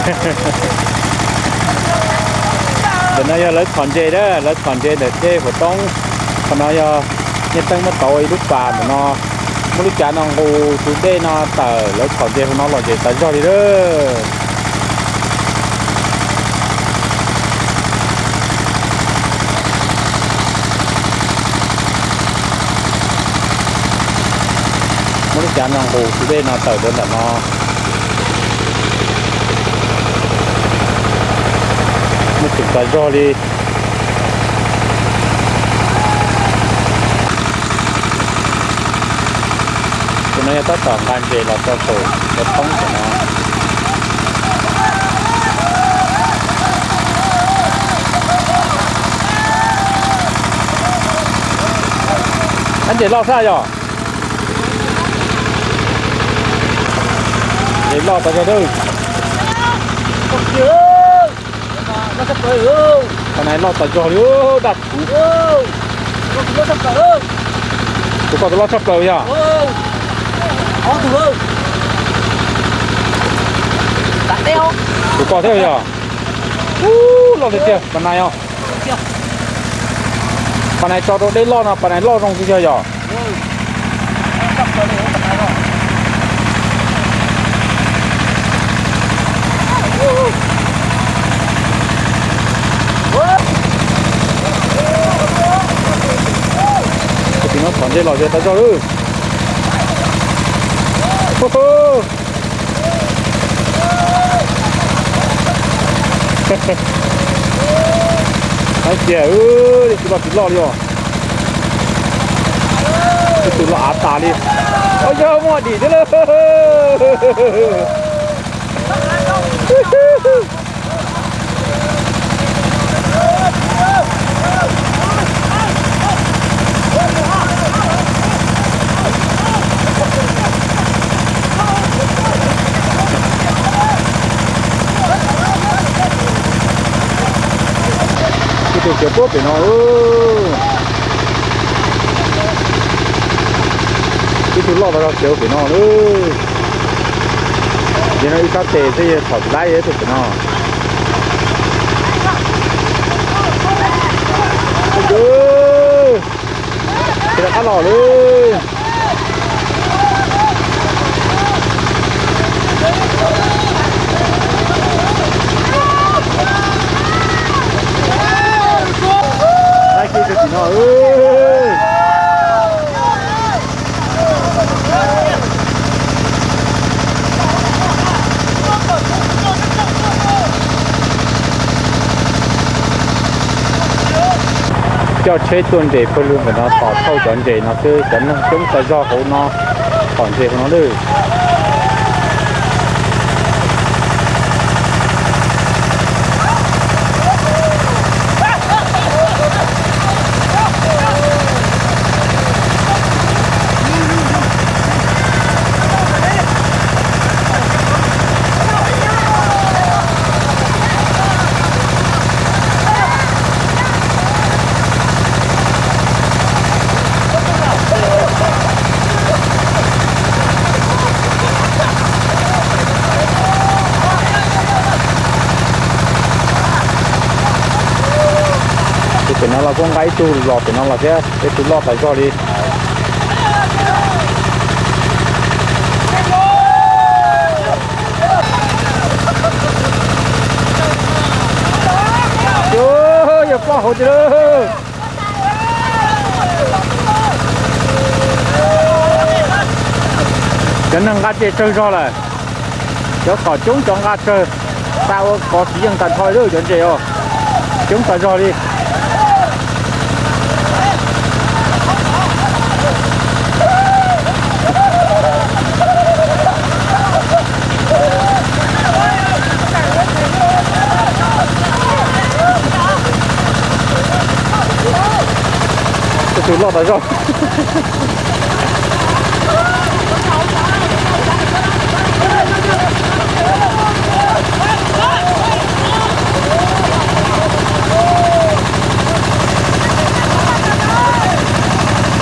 Ntawm no yog lawv txhom ntses na, lawv txhom ntses ntawm dej Huam Toob. Qhov no yog Nyiaj Teeb muab tauv ua ib lub pas ntawm no, muab lub cav no nqus tus dej no tawm, lawv txhom ntses hauv no lom zem tas zog li lawm. Muab lub cav no nqus tus dej no tawm rau ntawm no. Muaj tseem tas zog li. Tus no yog tab tom nqa ntses los rau saum cov toob saum no. Ab, ntses loj sab yog. Ntses loj tas zog lawm. Qhov no loj tas zog li, daj kuv. Tus koj tus loj tshaj plaws yog. Tus koj thiab yog. Ub, loj tiag tiag pas nais os. Pas nais tso rau dej loj no, pas nais loj zoo tiag tiag yog. Tus no txhom ntses los zem tas zog lawm. Hais tias tus loj tsis loj li os. Tus loj av tas li. Ua yog muaj dim thiab lawm. Ib tug khiav puag pem no. Ib tug loj los khiav pem no lawm. Yog no ib sab tes xwb, yog txhom tsis laib ib tug pem no. Tus rov qab los lawm. Laib kiag tus tim no. Coj tsheb tuaj nres pawg lug ntawm no tos thauj cov ntses no xwb, cov neeg coob tag zog hauv no tom ntses hauv no lawm. Tus pem no los kuj nqa ib tug los pem no los thiab, ib tug loj tas zog li. Yog ploj hauv tiag lawm. Cov neeg nqa ntses tsawg zog lawm. Cov tom coob cov nqa tsawg, xa ua kov tsis yeej tag nrho li cov ntses os. Coob tag zog li. Tus loj tas zog.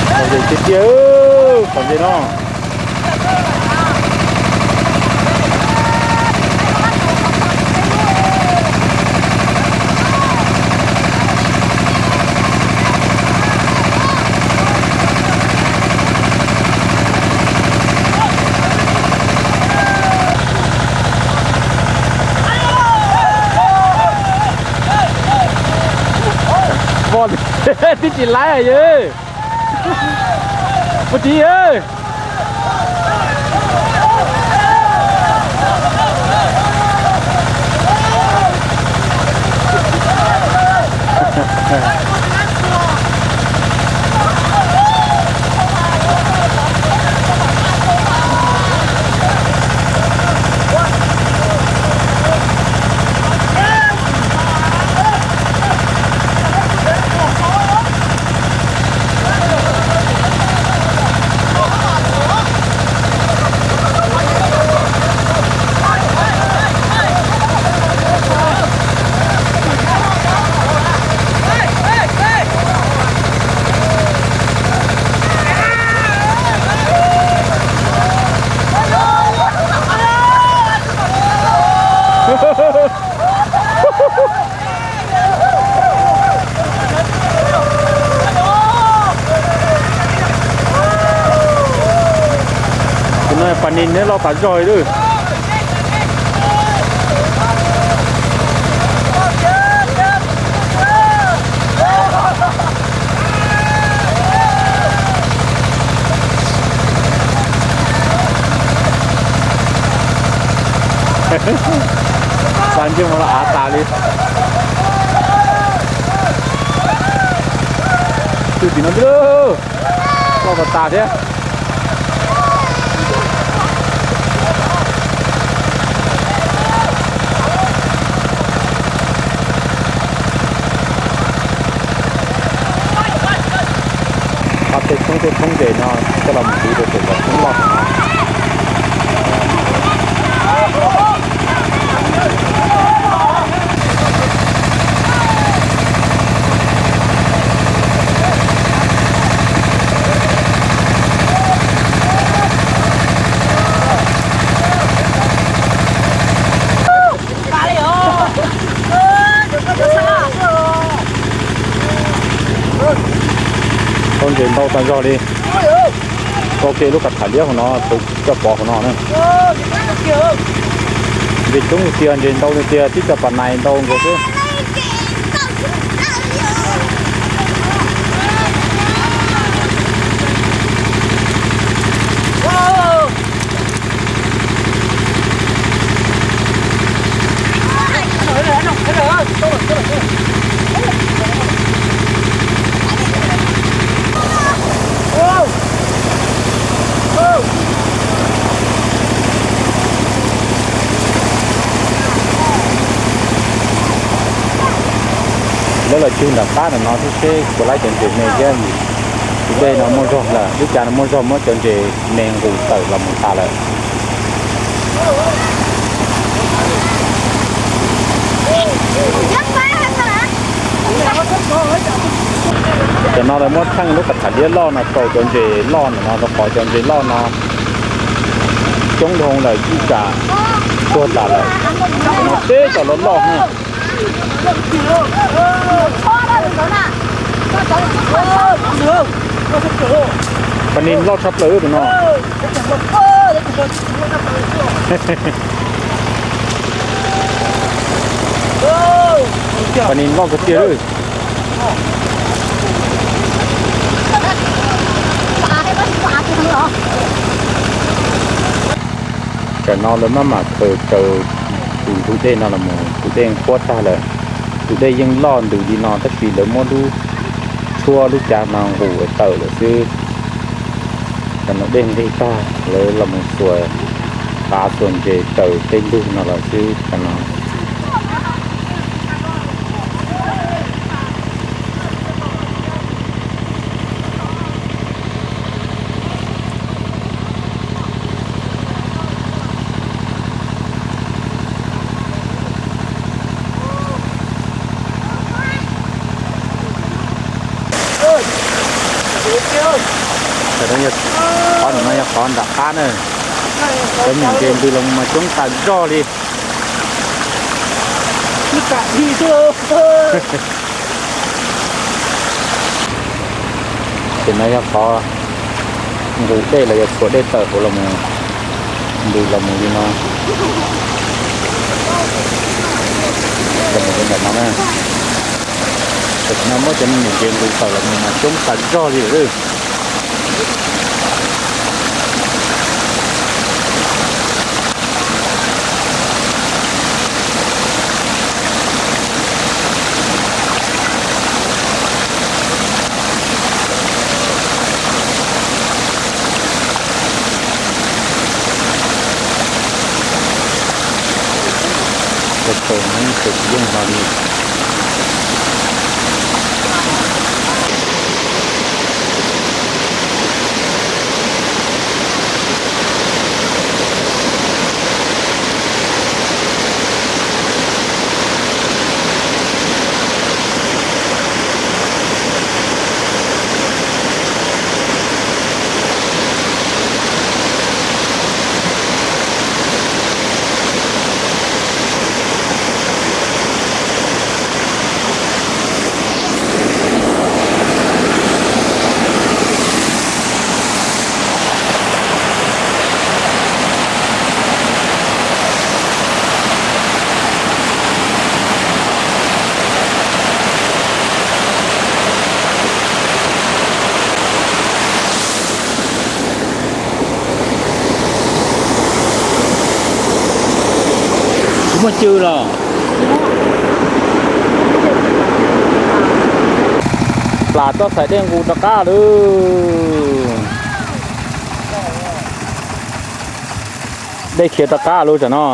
Lom zem tiag tiag, tom ntses no. Twb tsis laib yog puag tid. Tus no pas nis neb loj tas zog li lawm. Xa ntsej muag los av tas li. Twb tim no twb loj tas tas thiab. Ob tej thoob tej thoob tes no coj los mus tiv rau pem cov thoob loj no. Tau ntses ntau tag zog li. Tau kev lub kav tham liab hauv no, tus coj pov hauv no na. Ntses coob tiag, ntses ntau tiag, tib co pas nais ntau nkaus xwb. Lawv los cug nram qab ntawm no xwb seb puas laib cov ntses me thiab. Tus dej no muaj zog lawm, lub cav no muaj zog muab cov ntses me nqus tawm los mus tas lawm. Cov no lawv muab theej lub kav tham liab loj no rau cov ntses loj ntawm no rau qhov cov ntses loj no coob dhau lawm ib tsam tuag tas lawm. No peb cov loj loj na. Pas nis loj tshaj plaws tus no. Pas nis loj kawg tiag lawm. Tam no lawv maj mam khaws raws tus ntug dej no los mus, tus dej qhuav tag lawm. Tus dej yeej loj ntws li no tab sis lawv muab lub tshuab lub cav no nqus tawm lawm xwb. Tam no dej nqig tag lawv los mus xuas qav xuas ntses raws tej ntug no lawm xwb tam no. Qhov no yog qhov nram qab na. Cov nyuam ntses ntws los mas coob tas zog li. Ces no yog qhov nqus dej los yog txhuam dej tawm hauv los mus, ntws los mus li no. Los mus li ntawm no na. No muab cov me nyuam ntses nqus tawm los mas coob tas zog li lawm. Tau tau no tsis yeej hlo li. Tsis muaj cw los? Plam txoj xaim dej nqus rov qab lawm. Dej khiav rov qab lawm tam no.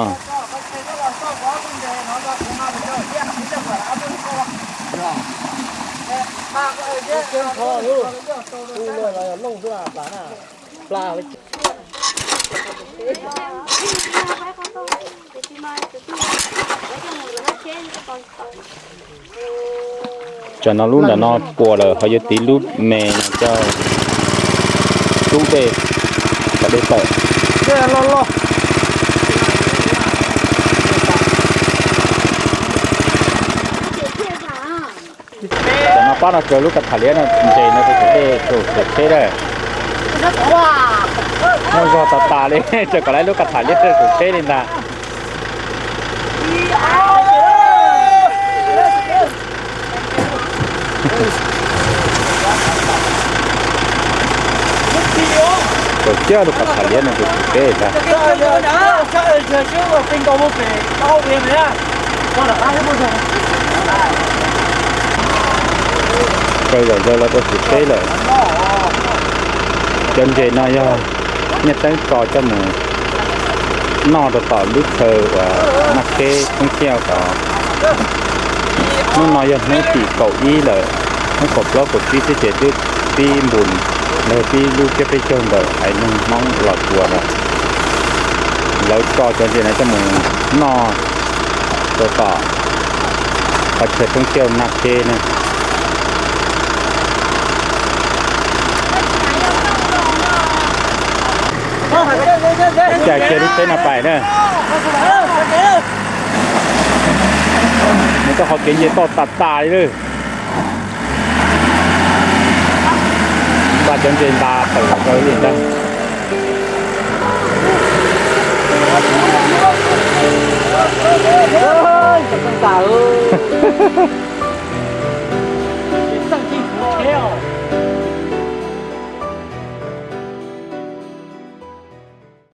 Tam no lub ntawm no puas lawm, ho yuav tiv lub me no coj rub dej, kom dej tawm. Tam no pab no raws lub kav tham liab no ntses no rau saum dej rau saum tsheb lawm. Muaj zog tas tas li, tseem kom lawv lub kav tham liab rau saum tsheb li ntag. Tau coj lub kav tham liab no rau saum tsheb ntag. Raws zom zaws los rau saum tsheb lawm. Cov ntses no yog Nyiaj Teeb tso coj mus noj rau tom lub chaw uas noj kheb thoob thiaj tod. Hnub no yog hnub tim kaum ib lawm, hnub kaum plaub kaum tsib xwb ces twb pib npus los yog pib lub tsiab peb caug ntawm haiv neeg Hmoob Los Tsuas lawm. Lawv tso cov ntses no coj mus noj rau tom qhov chaw thoob thiaj noj kheb na. Cas kiag lub tsheb no pais na. Nws tau qhov kev ntses toj tas tas li lawm. Nqa cov ntses nta tawm rau li ntag.